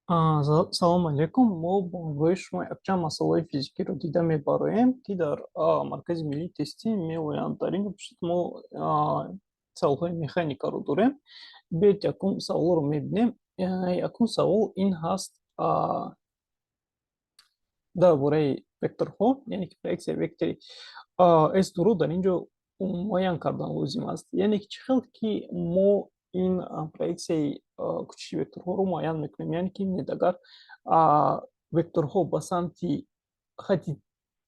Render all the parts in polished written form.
Салому алейкум. Мо бо ҳамроҳи шумо якчанд масъалаҳои физикиро дида мебароем, ки дар Маркази миллии тестӣ меоянд. Дар ин ҷо мо саволҳои механикаро дорем. Биёед, якум саволро мебинем. Якум савол ин ҳаст дар бораи векторҳо, яъне ки проексияи вектори S2-ро дар ин ҷо муайян кардан лозим аст. Яъне ки чӣ хел ки мо ин проексияи кӯчиши векторҳоро муайян мекунем? Яъне ки агар векторҳо ба самти хати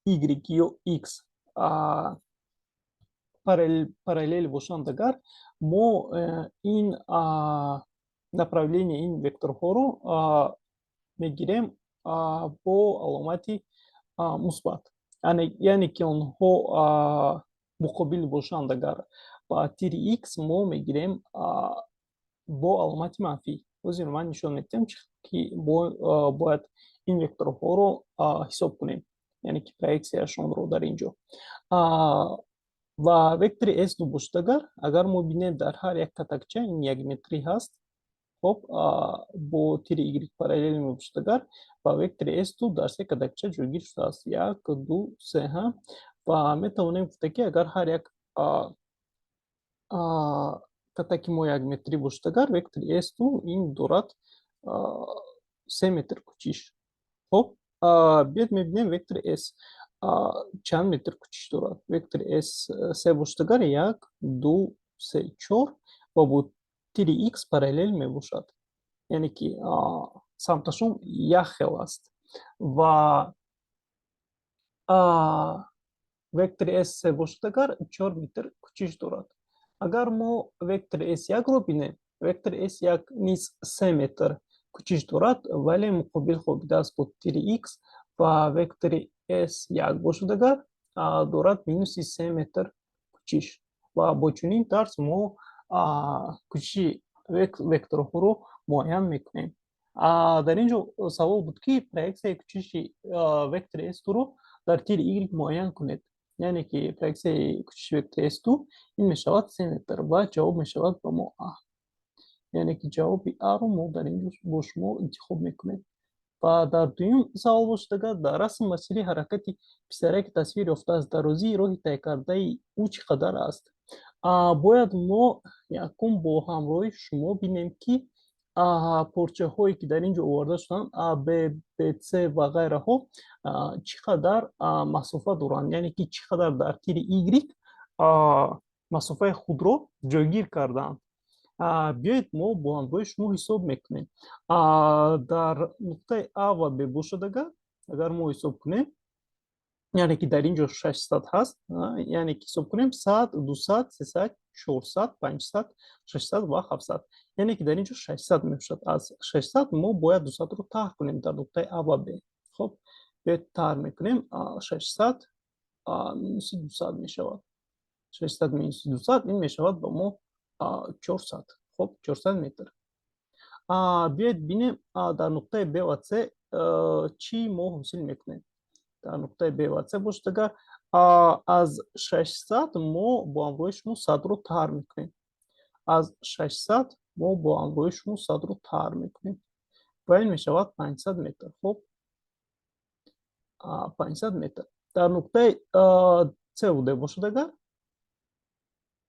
y ё x параллел бошанд, агар мо ин направление ин векторҳоро мегирем бо аломати мусбат, яъне ки онҳо муқобил бошанд, агар ба тири x мо мегирем бо аломати манфӣ. Ҳозир ман нишон медиҳам, ки бояд ин векторҳоро ҳисоб кунем, яъне ки проексияшонро дар ин ҷо. Ва вектори S2 бошад, агар мо бинем, дар ҳар як катакча ин 1 метрӣ ҳаст, хоб, бо тири y параллел мебошад, агар ва вектори S2 дар се катакча ҷойгир шудааст: як, ду, се. Ҳа, ва метавонем гуфта, ки агар ҳар як катаки мо 1 метрӣ бошад, агар вектори S2 ин дорад 3 метр кӯчиш. Хоб, биёед, мебинем, вектори S чанд метр кӯчиш дорад. Вектори S се бошад, агар як, ду, се, чор ва бо тири x параллел мебошад, яъне ки самташон як хел аст. Ва вектори S се бошад, агар 4 метр кӯчиш дорад. Агар мо вектори S1-ро бинем, вектори S1 низ 3 метр кӯчиш дорад, вале муқобил хобидааст бо тири x. Ва вектори S1 бошад, агар дорад минуси 3 метр кӯчиш. Ва бо чунин тарз мо кӯчиши векторҳоро муайян мекунем. Дар ин ҷо савол буд, ки проексияи кӯчиши вектори S2-ро дар тири y муайян кунед, яъне ки проексияи кӯчиши вектори S2 ин мешавад 3 метр ва ҷавоб мешавад ба мо А, яъне ки ҷавоби А-ро мо дар ин ҷо бо шумо интихоб мекунем. Ва дар дуюм савол бошад, агар дар расм масири ҳаракати писараке тасвир ёфтааст, дарозии роҳи тай кардаи ӯ чӣ қадар аст? Бояд мо якум бо ҳамроҳи шумо бинем, ки порчаҳое, ки дар ин ҷо оварда шуданд, А, Б, Б, С ва ғайраҳо, чӣ қадар масофа доранд, яъне ки чӣ қадар дар тири Y масофаи худро ҷойгир кардаанд. Биёед, мо бо ҳамроҳи шумо ҳисоб мекунем. Дар нуқтаи А ва Б бошад, агар мо ҳисоб кунем, яъне ки дар ин ҷо 600 ҳаст, яъне ки ҳисоб кунем: 100, 200, 300, 400, 500, 600 ва 700, яъне ки дар ин ҷо 600 мебошад. Аз 600 мо бояд 200-ро тарҳ кунем дар нуқтаи А ва Б. Хоб, биёед, тарҳ мекунем: 600 минуси 200 мешавад. 600 минуси 200 ин мешавад ба мо 400. Хоб, 400 метр. Биёед, бинем, дар нуқтаи Б ва С чӣ мо ҳосил мекунем. Дар нуқтаи Б ва С бошад, агар аз 600 мо бо ҳамроҳи шумо 100-ро тарҳ мекунем. Аз 600 мо бо ҳамроҳи шумо 100-ро тарҳ мекунем ва ин мешавад 500 метр. Хоб, 500 метр. Дар нуқтаи С Д бошад, агар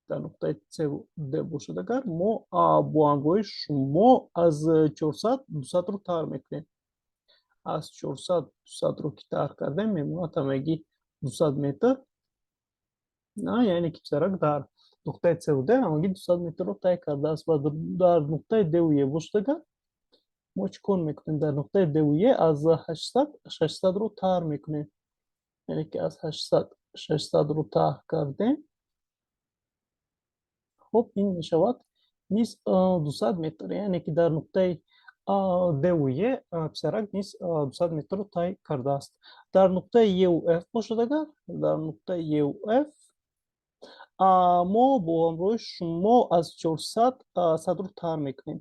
дар нуқтаи С Д бошад, агар мо бо ҳамроҳи шумо аз 400 200-ро тарҳ мекунем. Аз 400 200-ро ки тарҳ кардем, мемонад ҳамагӣ 200 метр, яъне ки писарак дар нуқтаи С Д ҳамагӣ 200 метрро тай кардааст. Ва дар нуқтаи Д Е бошад, агар мо чӣ кор мекунем? Дар нуқтаи Д Е аз 800 600-ро тарҳ мекунем, яъне ки аз 800 600-ро тарҳ кардем. Хуб, ин мешавад низ 200 метр, яъне ки дар нуқтаи Д Е писарак низ 200 метрро тай кардааст. Дар нуқтаи Е Ф бошад, агар дар нуқтаи Е Ф мо бо ҳамроҳи шумо аз 400 100-ро тарҳ мекунем.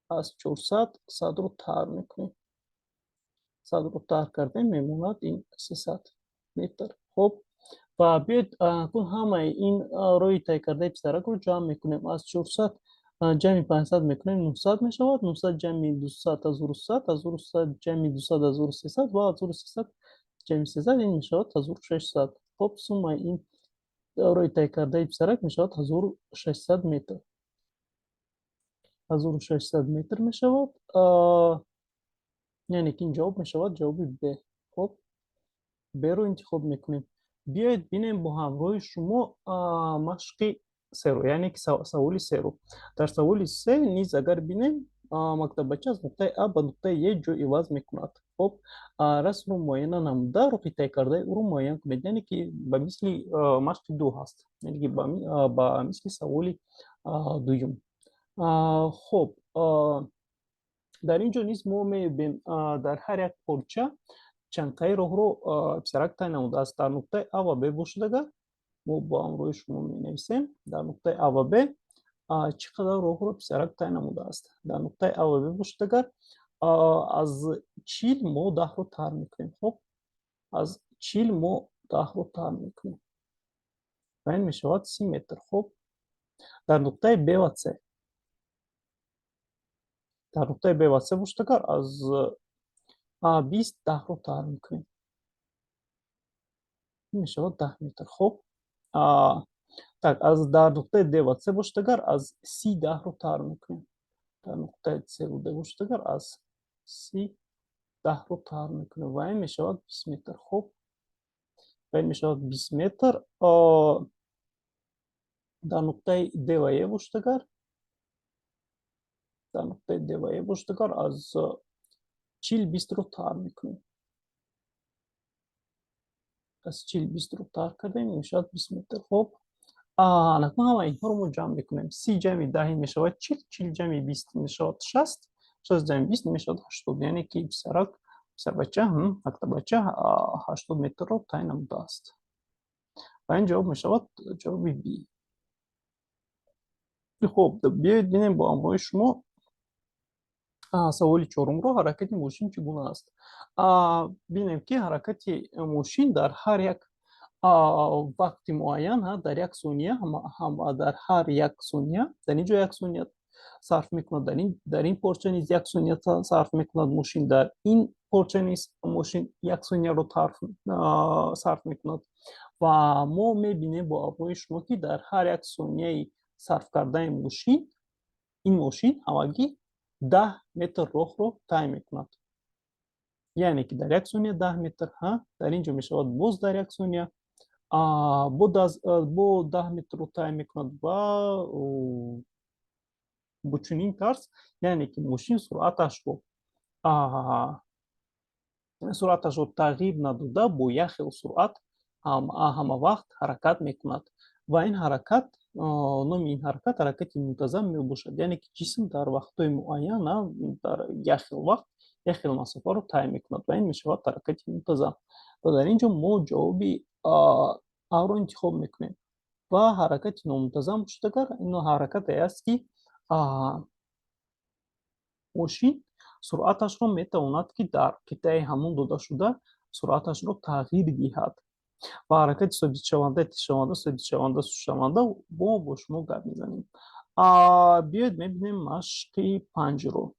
Аз 400 100-ро тарҳ мекунем. 100-ро тарҳ кардем, мемонад ин 300 метр. Хуб, ва биёед, акнун ҳамаи ин роҳи тай кардаи писаракро ҷамъ мекунем. Аз 400 Ҷамъи 500 мекунем, 900 мешавад. 900 ҷамъи 200 1300, 1300 ҷамъи 200 1300 ва 1300 ҷамъи 300 ин мешавад 1600. Хоб, суммаи ин роҳи тай кардаи писарак мешавад 1600 метр. 1600 метр мешавад. Яъне ки ин ҷавоб мешавад ҷавоби Б. Хоб, Б-ро интихоб мекунем. Биёед бинем бо ҳамроҳи шумо машқи серо, яъне ки саволи серо. Дар саволи се низ агар бинем, мактаббача аз нуқтаи А ба нуқтаи Е ҷой иваз мекунад. Хоб, расмро муайяна намуда, роҳи тай кардаи ӯро муайян кунед. Яъне ки ба мисли машқи ду ҳаст, яъне ки ба мисли саволи дуюм. Хоб, дар ин ҷо низ мо мебинем, дар ҳар як порча чанқаи роҳро писарак тай намудааст. Дар нуқтаи А ва Б бошад, агар мо бо ҳамроҳи шумо менависем, дар нуқтаи А ва Б чӣ қадар роҳро писарак тай намудааст. Дар нуқтаи А ва Б бошад, агар аз 40 мо 10-ро тар мекунем. Хоб, аз 40 мо 10-ро тар мекунем ва ин мешавад 30 метр. Хоб, дар нуқтаи Б ва С, дар нуқтаи Б ва С бошад, агар аз 20 10-ро тар мекунем, ин мешавад 10 метр. Хоб, так, аз дар нуқтаи Д ва С бошад, агар аз 30 10-ро тар мекунем. Дар нуқтаи С ва Д бошад, агар аз 30 10-ро тар мекунем ва ин мешавад 20 метр. Хоб, ва ин мешавад 20 метр. Дар нуқтаи Д ва Е бошад, агар дар нуқтаи Д ва Е бошад, агар аз 40 20-ро тар мекунем, аз 40 20-ро тар кардем, мешавад 20 метр. Хоб, анакун ҳама инҳоро мо ҷамъ мекунем. 30 ҷамъи 10 ин мешавад 40, 40 ҷамъи 20 мешавад 60, 60 ҷамъи 20 мешавад 80. Яъне ки писарак, писарбача, мактаббача 80 метрро тай намудааст ва ин ҷавоб мешавад ҷавоби Б. Хоб, биёед бинем бо ҳамроҳи шумо саволи чорумро. Ҳаракати мошин чӣ гуна аст? Бинем, ки ҳаракати мошин дар ҳар як вақти муайян, дар як сония, дар ҳар як сония, дар ин ҷо як сония сарф мекунад, дар ин порча низ як сония сарф мекунад мошин, дар ин порча низ мошин як сонияро сарф мекунад. Ва мо мебинем бо ҳамроҳи шумо, ки дар ҳар як сонияи сарф кардани мошин ин мошин ҳамагӣ 10 метр роҳро тай мекунад. Яъне ки дар як сония 10 метр, дар ин ҷо мешавад боз дар як сония бо 10 метрро тай мекунад ва бо чунин тарз. Яъне ки мошин суръаташро тағйир надода, бо як хел суръат ҳама вақт ҳаракат мекунад ва ин ҳаракат, номи ин ҳаракат ҳаракати мунтазам мебошад. Яъне ки ҷисм дар вақтҳои муайян дар як хел вақт як хел масофаро тай мекунад ва ин мешавад ҳаракати мунтазам. Ва дар ин ҷо мо ҷавоби Аро интихоб мекунем. Ва ҳаракати номунтазам бошад, агар ин ҳаракате аст, ки мошин суръаташро метавонад, ки дар қитъаи ҳамон додашуда суръаташро тағйир диҳад. Ва ҳаракати собитшаванда, тезшаванда, собитшаванда, сустшаванда мо бо шумо гап мезанем. Биёед мебинем машқи панҷро.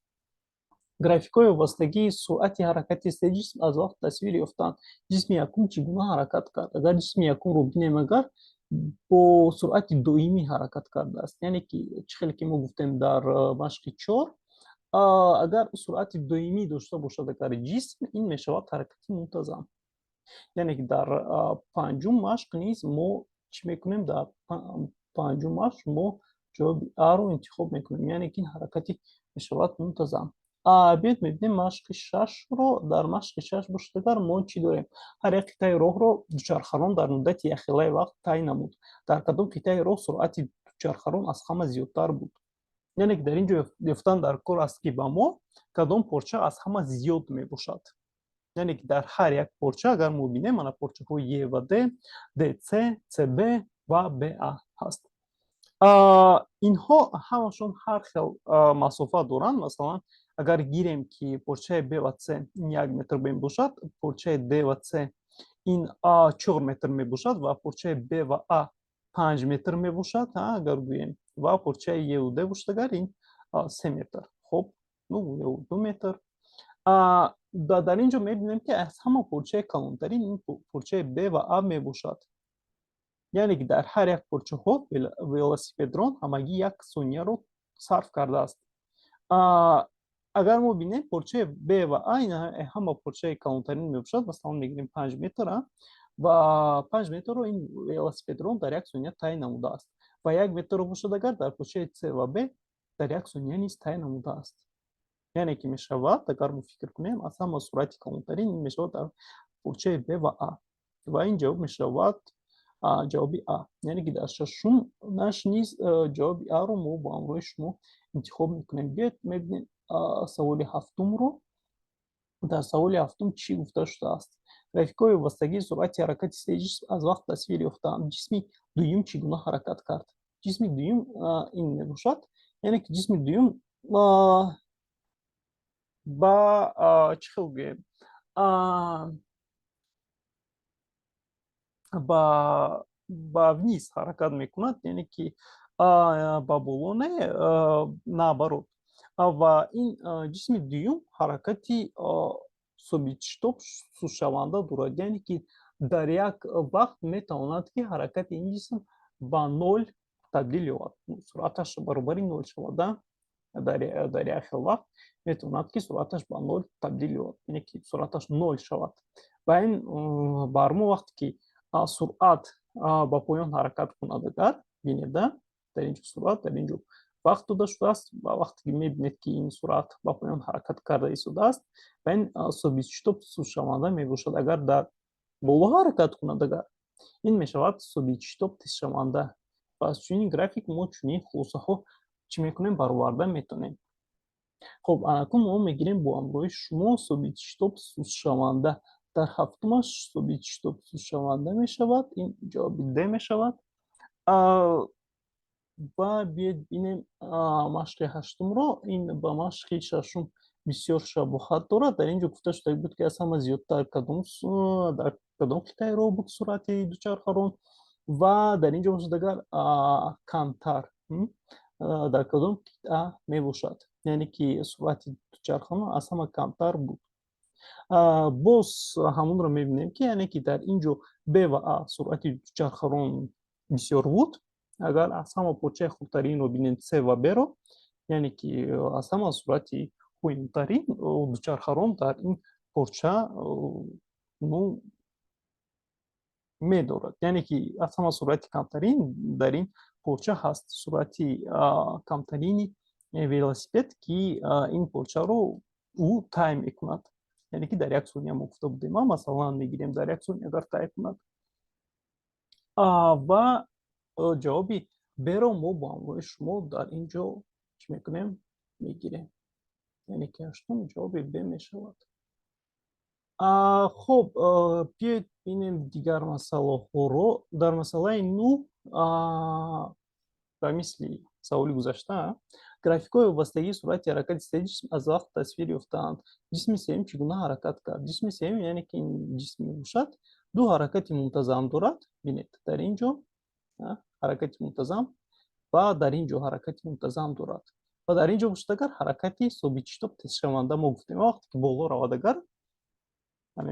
Графикҳои вобастагии суръати ҳаракати се ҷисм аз вақт тасвир ёфтанд. Ҷисми якум чӣ гуна ҳаракат кард? Агар ҷисми якумро бинем, агар бо суръати доимӣ ҳаракат кардааст, яъне ки чӣ хеле ки мо гуфтем дар машқи чор, агар суръати доимӣ дошта бошад агар ҷисм, ин мешавад ҳаракати мунтазам. Яъне ки дар панҷум машқ низ мо чӣ мекунем? Дар панҷум машқ мо ҷавоби Аро интихоб мекунем, яъне ки ин ҳаракати мешавад мунтазам. Биёед мебинем машқи шашро. Дар машқи шаш бошад, агар мо чӣ дорем? Ҳар як қитъаи роҳро дучархарон дар муддати якхелаи вақт тай намуд. Дар кадом қитъаи роҳ суръати дучархарон аз ҳама зиёдтар буд? Яъне ки дар ин ҷо ёфтан дар кор аст, ки ба мо кадом порча аз ҳама зиёд мебошад. Яъне ки дар ҳар як порча агар мо бинем, мана порчаҳои Е ва Д, ДЦ, ЦБ ва БА ҳаст. Инҳо ҳамашон ҳар хел масофа доранд. Масалан, агар гирем, ки порчаи Б ва С ин 1 метр мебошад, порчаи Д ва С ин 4 метр мебошад ва порчаи Б ва А 5 метр мебошад. Агар гӯем Ва порчаи Еу Д бошад агар, ин 3 метр. Хоб, ну ё 2 метр. Дар ин ҷо мебинем, ки аз ҳама порчаи калонтарин ин порчаи Б ва А мебошад. Яъне ки дар ҳар як порчаҳо велосипедрон ҳамагӣ 1 сонияро сарф кардааст. Агар мо бинем, порчаи Б ва А ин ҳама порчаи калонтарин мебошад, масалан, мегирем 5 метр, ва 5 метрро ин велосипедрон дар 1 сония тай намудааст. Ва 1 метрро бошад агар, дар порчаи С ва Б дар 1 сония низ тай намудааст. Яъне ки мешавад, агар мо фикр кунем, аз ҳама суръати калонтарин ин мешавад дар порчаи Б ва А. Ва ин ҷавоб мешавад ҷавоби А. Яъне ки дар шашум наш низ ҷавоби Аро мо бо ҳамроҳи шумо интихоб мекунем. Биёед, мебинем саволи ҳафтумро. Дар саволи ҳафтум чӣ гуфта шудааст? Графикҳои вобастагии суръати ҳаракати се ҷисм аз вақт тасвир ёфтаанд. Ҷисми дуюм чӣ гуна ҳаракат кард? Ҷисми дуюм ин мебошад. Яъне ки ҷисми дуюм ба чӣ хел гӯем, ба вниз ҳаракат мекунад, яъне ки ба боло не, наоборот. Ва ин ҷисми дуюм ҳаракати собитшитоб сустшаванда дорад, яъне ки дар як вақт метавонад, ки ҳаракати ин ҷисм ба нол табдил ёбад, суръаташ баробари нол шавад. Дар як хел вақт метавонад, ки суръаташ ба нол табдил ёбад, яъне ки суръаташ нол шавад. Ва ин бар мо, вақте ки суръат ба поён ҳаракат кунад агар, бинед, дар ин ҷо суръат, дар ин ҷо вақт дода шудааст, ва вақте ки мебинед, ки ин суръат ба поён ҳаракат карда истодааст, ва ин собитшитоб сустшаванда мебошад. Агар дар боло ҳаракат кунад агар, ин мешавад собитшитоб тезшаванда. Ва аз чунин график мо чунин хулосаҳо чӣ мекунем, бароварда метавонем. Хуб, анакун мо мегирем бо ҳамроҳи шумо собитшитоб сустшаванда. Дар ҳафтумаш собитшитоб сустшаванда мешавад, ин ҷавоби Д мешавад. Ва биёед, бинем машқи ҳаштумро. Ин ба машқи шашум бисёр шабоҳат дорад. Дар ин ҷо гуфта шуда буд, ки аз ҳама зиёдтар кадом, дар кадом қитъаи роҳ буд суръати дучархарон, ва дар ин ҷо бошад агар, камтар дар кадом қитъа мебошад, яъне ки суръати дучархарон аз ҳама камтар буд. Боз ҳамонро мебинем, ки яъне ки дар ин ҷо Б ва А суръати дучархарон бисёр буд. Агар аз ҳама порчаи хурдтаринро бинем, С ва Бро, яъне ки аз ҳама суръати поинтарин дучархарон дар ин порча, ну, медорад, яъне ки аз ҳама суръати камтарин дар ин порча ҳаст, суръати камтарини велосипед, ки ин порчаро ӯ тай мекунад. Яъне ки дар 1 сония, мо гуфта будем, масалан, мегирем, дар 1 сония агар тай кунад. Ва ҷавоби Беро мо бо ҳамроҳи шумо дар ин ҷо чӣ мекунем, мегирем, яъне ки ҳаштум ҷавоби Б мешавад. Хуб, биёед, бинем дигар масъалаҳоро. Дар масъалаи нӯҳ, ба мисли саволи гузашта, графикҳои вобастагии суръати ҳаракати се ҷисм аз вақт тасвир ёфтаанд. Ҷисми сеюм чӣ гуна ҳаракат кард? Ҷисми сеюм, яъне ки ин ҷисм мебошад, ду ҳаракати мунтазам дорад. Бинед, дар ин ҷо ҳаракати мунтазам ва дар ин ҷо ҳаракати мунтазам дорад. Ва дар ин ҷо бошад агар, ҳаракати собитшитоб тезшаванда. Мо гуфтем, вақте ки боло равад агар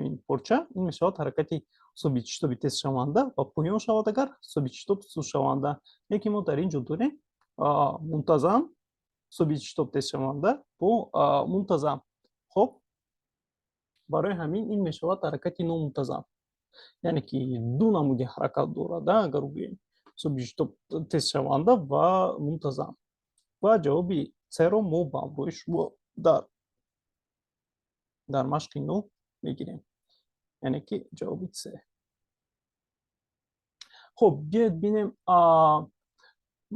ин порча, ин мешавад ҳаракати собитшитоби тезшаванда, ва поён шавад агар, собитшитоб сустшаванда. Лекин мо дар ин ҷо дорем мунтазам, собитшитоб тезшаванда бо мунтазам. Хоб, барои ҳамин ин мешавад ҳаракати номунтазам, яъне ки ду намуди ҳаракат дорад, агар гӯем, собитшитоб тезшаванда ва мунтазам. Ва ҷавоби Цро мо ба ҳамроҳи шумо дар машқи нӯҳ мегирем, яъне ки ҷавоби С. Хуб, биёед, бинем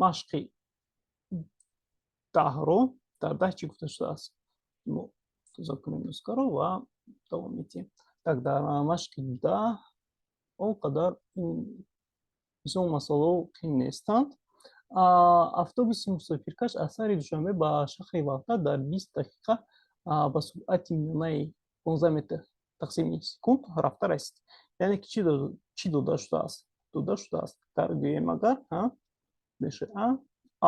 машқи 10-ро. Дар 10 чӣ гуфта шудааст? Мо тоза кунем нускаро ва давом медиҳем. Так, дар машқи 10 он қадар мисол масъалаҳо қин нестанд. Автобуси мусофиркаш аз шаҳри Душанбе ба шаҳри Ваҳдат дар 20 дақиқа ба суръати миёнаи 15 метр тақсими секунд рафта расид. Яъне ки чӣ дода шудааст? Дода шудааст, дар гӯем агар, беша а Т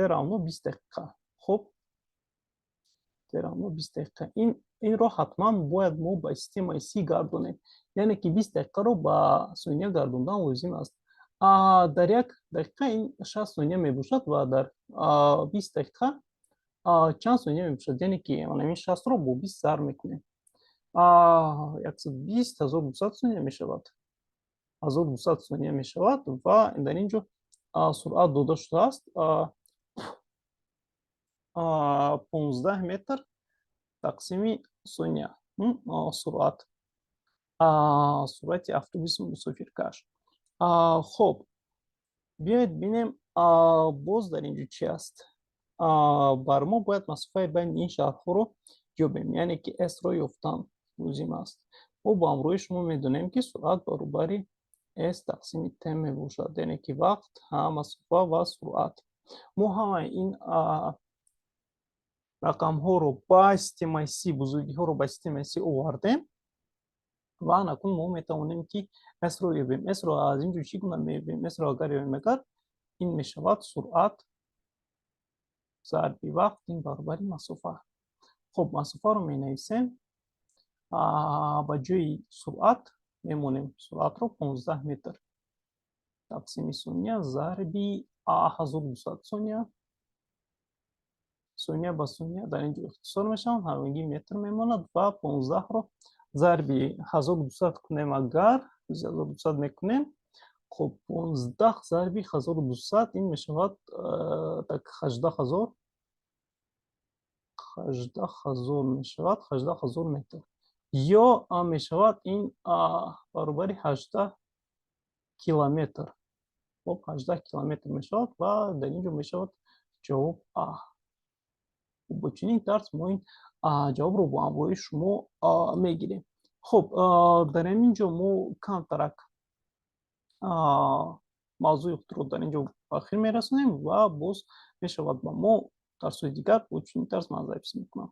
равно 20 дақиқа. Хуб, Т равно 20 дақиқа. Инро ҳатман бояд мо ба системаи СИ гардонем, яъне ки 20 дақиқаро ба сония гардондан лозим аст. Дар як дақиқа ин 60 сония мебошад ва дар 20 дақиқа чанд сония мебошад? Яъне ки ин 60-ро бо 20 зарб мекунем, 120, 1200 сония мешавад, 1200 сония мешавад. Ва дар ин ҷо суръат дода шудааст, 15 метр тақсими сония, суръати автобуси мусофиркаш. Хуб, биёед бинем, боз дар ин ҷо чи аст. Бар мо бояд масофаи байни ин шаҳрҳоро ёбем, яъне ки S-ро ёфтан лозим аст. Мо бо ҳамроҳи шумо медонем, ки суръат баробари S тақсими Т мебошад, яъне ки вақт, масофа ва суръат. Мо ҳамаи ин рақамҳоро ба системаи СИ, бузургиҳоро ба системаи СИ овардем ва акнун мо метавонем, ки S-ро ёбем. S-ро аз ин ҷо чӣ гуна меёбем? S-ро агар ёбем, агар ин мешавад суръат зарби вақт, ин баробари масофа. Хуб, масофаро менависем, ба ҷои суръат мемонем суръатро, 15 метр тақсими сония зарби 1200 сония. Сония ба сония дар ин ҷо ихтисор мешаванд, ҳамагӣ метр мемонад. Ва 15-ро зарби 1200 кунем, агар 1200 мекунем, хуб, 15 зарби 1200 ин мешавад так 18 000, 18 000 мешавад, 18 000 метр ё мешавад ин баробари 18 километр. Хуб, 18 километр мешавад ва дар ин ҷо мешавад ҷавоб А. Бо чунин тарз мо ин ҷавобро бо ҳамроҳи шумо мегирем. Хуб, дар ҳамин ҷо мо камтарак мавзӯи худро дар ин ҷо ба ахир мерасонем ва боз мешавад ба мо дарсҳои дигар. Бо чунин тарз ман запись мекунам.